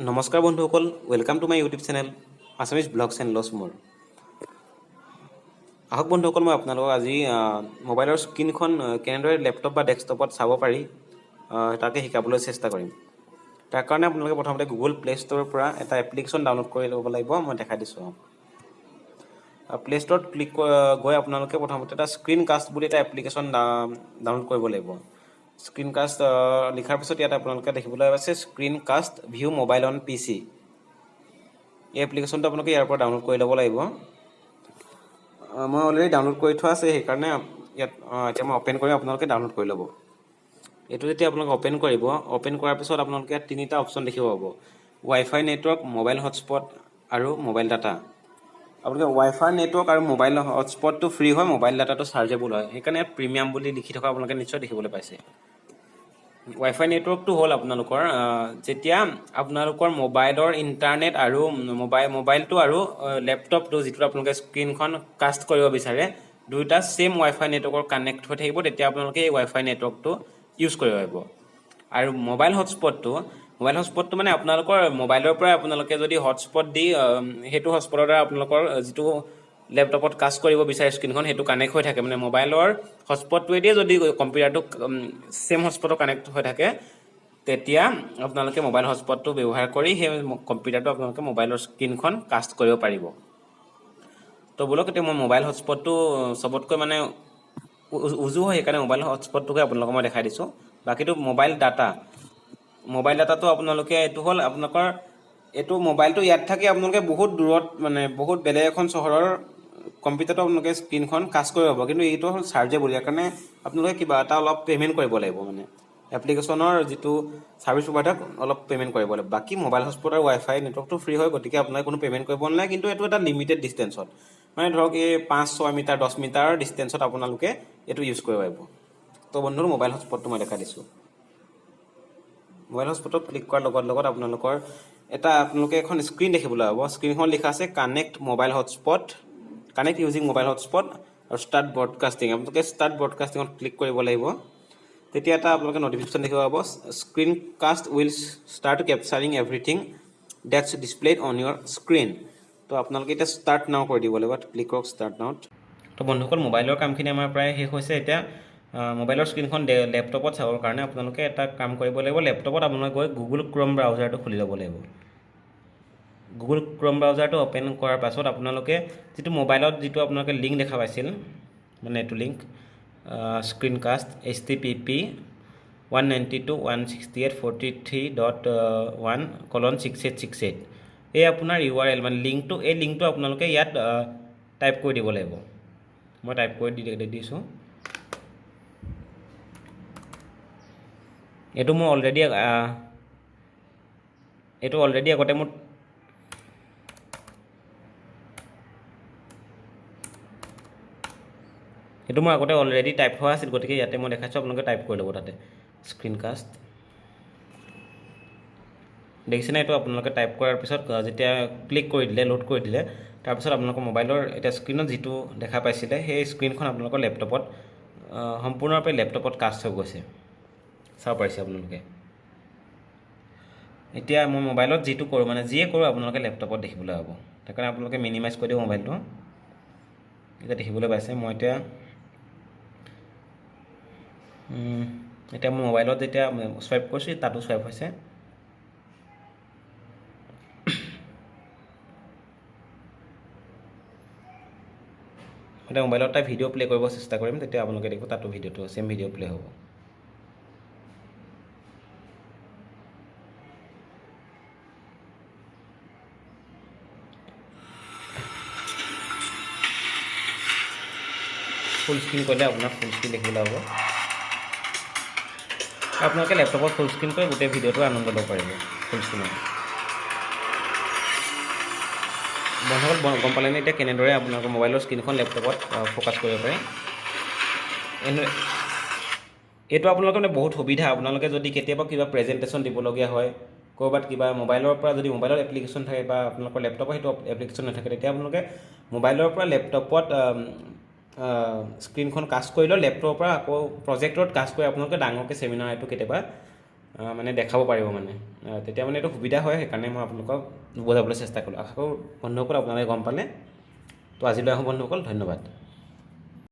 নমস্কাৰ বন্ধুসকল, welcome to my YouTube channel Assamese blogs and lots more. আহক বন্ধুসকল, মই আপোনালোকক আজি মোবাইলৰ স্ক্ৰীণখন কেনেদৰে লেপটপ বা ডেস্কটপত চাব পাৰি তাকে শিকাবলৈ চেষ্টা কৰিম। তাৰ কাৰণে আপোনালোকে প্ৰথমতে গুগল প্লে' ষ্ট'ৰৰ পৰা এটা এপ্লিকেশ্যন ডাউনলোড কৰি ল'ব লাগিব। মই দেখাই দিছোঁ। প্লে' ষ্ট'ৰত ক্লিক গৈ আপোনালোকে প্ৰথমতে এটা স্ক্ৰীণ কাষ্ট বুলি এটা এপ্লিকেশ্যন ডাউনলোড কৰিব লাগিব। স্ক্ৰীণ কাষ্ট লিখাৰ পিছত ইয়াত আপোনালোকে দেখিবলৈ পাইছে screen cast view mobile on PC। এই এপ্লিকেশ্যনটো আপোনালোকে ইয়াৰ পৰা ডাউনলোড কৰি ল'ব লাগিব। মই অলৰেডি ডাউনলোড কৰি থোৱা আছে, সেইকাৰণে ইয়াত এতিয়া মই অ'পেন কৰিম, আপোনালোকে ডাউনলোড কৰি ল'ব। এইটো যেতিয়া আপোনালোকে অ'পেন কৰিব, অ'পেন কৰাৰ পিছত আপোনালোকে ইয়াত তিনিটা অপশ্যন দেখিব পাব: ৱাইফাই নেটৱৰ্ক, মোবাইল হটস্পট আৰু মোবাইল ডাটা। আপোনালোকে ৱাইফাই নেটৱৰ্ক আৰু মোবাইল হটস্পটটো ফ্ৰী হয়, মোবাইল ডাটাটো চাৰ্জেবল হয়। সেইকাৰণে ইয়াত প্ৰিমিয়াম বুলি লিখি থকা আপোনালোকে নিশ্চয় দেখিবলৈ পাইছে। ৱাইফাই নেটৱৰ্কটো হ'ল আপোনালোকৰ যেতিয়া আপোনালোকৰ মোবাইলৰ ইণ্টাৰনেট আৰু মোবাইলটো আৰু লেপটপটো, যিটো আপোনালোকে স্ক্ৰীণখন কাষ্ট কৰিব বিচাৰে, দুয়োটা ছেইম ৱাইফাই নেটৱৰ্কৰ কানেক্ট হৈ থাকিব, তেতিয়া আপোনালোকে এই ৱাইফাই নেটৱৰ্কটো ইউজ কৰিব পাৰিব। আৰু মোবাইল হটস্পটটো মানে আপোনালোকৰ মোবাইলৰ পৰাই আপোনালোকে যদি হটস্পট দি সেইটো হটস্পটৰ দ্বাৰা আপোনালোকৰ যিটো লেপটপত কাষ্ট কৰিব বিচাৰে স্ক্ৰীণখন, সেইটো কানেক্ট হৈ থাকে, মানে মোবাইলৰ হটস্পটটোৱেদিয়ে যদি কম্পিউটাৰটো ছেইম হটস্পটত কানেক্ট হৈ থাকে, তেতিয়া আপোনালোকে মোবাইল হটস্পটটো ব্যৱহাৰ কৰি সেই কম্পিউটাৰটো আপোনালোকে মোবাইলৰ স্ক্ৰীণখন কাষ্ট কৰিব পাৰিব। তো ব'লক, এতিয়া মই মোবাইল হটস্পটটো চবতকৈ মানে উজু হয়, সেইকাৰণে মোবাইল হটস্পটটোকে আপোনালোকক মই দেখাই দিছোঁ। বাকীটো মোবাইল ডাটা, মোবাইল ডাটাটো আপোনালোকে এইটো হ'ল আপোনালোকৰ এইটো মোবাইলটো ইয়াত থাকি আপোনালোকে বহুত দূৰত, মানে বহুত বেলেগ এখন চহৰৰ কম্পিউটাৰটো আপোনালোকে স্ক্ৰীণখন কাষ্ট কৰিব পাব। কিন্তু এইটো হ'ল চাৰ্জেবল, ইয়াৰ কাৰণে আপোনালোকে কিবা এটা অলপ পে'মেণ্ট কৰিব লাগিব, মানে এপ্লিকেশ্যনৰ যিটো ছাৰ্ভিচ প্ৰভাইডাৰক অলপ পে'মেণ্ট কৰিব লাগিব। বাকী মোবাইল হটস্পট আৰু ৱাইফাই নেটৱৰ্কটো ফ্ৰী হয়, গতিকে আপোনালোকে কোনো পে'মেণ্ট কৰিব নালাগে। কিন্তু এইটো এটা লিমিটেড ডিষ্টেঞ্চত, মানে ধৰক এই 5-6 মিটাৰ, 10 মিটাৰ ডিষ্টেঞ্চত আপোনালোকে এইটো ইউজ কৰিব পাৰিব। তো বন্ধু, মোবাইল হটস্পটটো মই দেখাই দিছোঁ। মোবাইল হটস্পটত ক্লিক কৰাৰ লগত লগত আপোনালোকৰ এটা আপোনালোকে এখন স্ক্ৰীণ দেখিবলৈ পাব। স্ক্ৰীণখন লিখা আছে connect mobile hotspot, connect using mobile hotspot আৰু ষ্টাৰ্ট ব্ৰডকাষ্টিং। আপোনালোকে ষ্টাৰ্ট ব্ৰডকাষ্টিঙত ক্লিক কৰিব লাগিব। তেতিয়া এটা আপোনালোকে নটিফিকেশ্যন দেখিব পাব, screen cast will start capturing everything that's displayed on your screen। তো আপোনালোকে এতিয়া ষ্টাৰ্ট নাও কৰি দিব লাগিব। ক্লিক কৰক ষ্টাৰ্ট নাওত। তো বন্ধুসকল, মোবাইলৰ কামখিনি আমাৰ প্ৰায় শেষ হৈছে। এতিয়া মোবাইলৰ স্ক্ৰীণখন লেপটপত চাবৰ কাৰণে আপোনালোকে এটা কাম কৰিব লাগিব। লেপটপত আপোনালোকে গৈ গুগল ক্ৰম ব্ৰাউজাৰটো খুলি ল'ব লাগিব। গুগল ক্ৰম ব্ৰাউজাৰটো অ'পেন কৰাৰ পাছত আপোনালোকে যিটো মোবাইলত যিটো আপোনালোকে লিংক দেখা পাইছিল, মানে এইটো link screen cast http 192.168.43.1:6868, এই আপোনাৰ ইউ আৰ এল, মানে লিংকটো, এই লিংকটো আপোনালোকে ইয়াত টাইপ কৰি দিব লাগিব। মই টাইপ কৰি দি দিছোঁ। এইটো অলৰেডি আগতে মোৰ এইটো মোৰ আগতে অলৰেডি টাইপ হোৱা আছিল, গতিকে ইয়াতে মই দেখাইছোঁ। আপোনালোকে টাইপ কৰি ল'ব তাতে স্ক্ৰীণ কাষ্ট। দেখিছেনে? এইটো আপোনালোকে টাইপ কৰাৰ পিছত যেতিয়া ক্লিক কৰি দিলে, লোড কৰি দিলে, তাৰপিছত আপোনালোকৰ মোবাইলৰ এতিয়া স্ক্ৰীণত যিটো দেখা পাইছিলে, সেই স্ক্ৰীণখন আপোনালোকৰ লেপটপত সম্পূৰ্ণৰূপে লেপটপত কাষ্ট হৈ গৈছে। চাব পাৰিছে আপোনালোকে। এতিয়া মই মোবাইলত যিটো কৰোঁ, মানে যিয়ে কৰোঁ, আপোনালোকে লেপটপত দেখিবলৈ পাব। সেইকাৰণে আপোনালোকে মিনিমাইজ কৰি দিব মোবাইলটো। এতিয়া দেখিবলৈ পাইছে, মই এতিয়া মই মোবাইলত যেতিয়া চুৱাইপ কৰিছোঁ, তাতো চুৱাইপ হৈছে। এতিয়া মোবাইলত এটা ভিডিঅ' প্লে' কৰিব চেষ্টা কৰিম, তেতিয়া আপোনালোকে দেখিব তাতো ভিডিঅ'টো ছেইম ভিডিঅ' প্লে' হ'ব। ফুল স্ক্ৰীণ কৰিলে আপোনাৰ ফুল স্ক্ৰীণ দেখিবলৈ পাব। আপোনালোকে লেপটপত ফুল স্ক্ৰীণ কৰি গোটেই ভিডিঅ'টো আনন্দ ল'ব পাৰিব ফুল স্ক্ৰীণত। বন্ধুসকল, গম পালেনে এতিয়া কেনেদৰে আপোনালোকৰ মোবাইলৰ স্ক্ৰীণখন লেপটপত ফ'কাছ কৰিব পাৰে? এইটো আপোনালোকৰ মানে বহুত সুবিধা। আপোনালোকে যদি কেতিয়াবা কিবা প্ৰেজেণ্টেশ্যন দিবলগীয়া হয় ক'ৰবাত, কিবা মোবাইলৰ পৰা যদি মোবাইলত এপ্লিকেশ্যন থাকে বা আপোনালোকৰ লেপটপত সেইটো এপ্লিকেশ্যন নাথাকে, তেতিয়া আপোনালোকে মোবাইলৰ পৰা লেপটপত স্ক্ৰীণখন কাষ্ট কৰি লৈ লেপটপৰ পৰা আকৌ প্ৰজেক্টৰত কাষ্ট কৰি আপোনালোকে ডাঙৰকৈ চেমিনাৰ এইটো কেতিয়াবা মানে দেখাব পাৰিব। মানে তেতিয়া মানে এইটো সুবিধা হয়। সেইকাৰণে মই আপোনালোকক বুজাবলৈ চেষ্টা কৰিলোঁ। আশা কৰোঁ বন্ধুসকল, আপোনালোকে গম পালে। তো আজিলৈ আহোঁ বন্ধুসকল, ধন্যবাদ।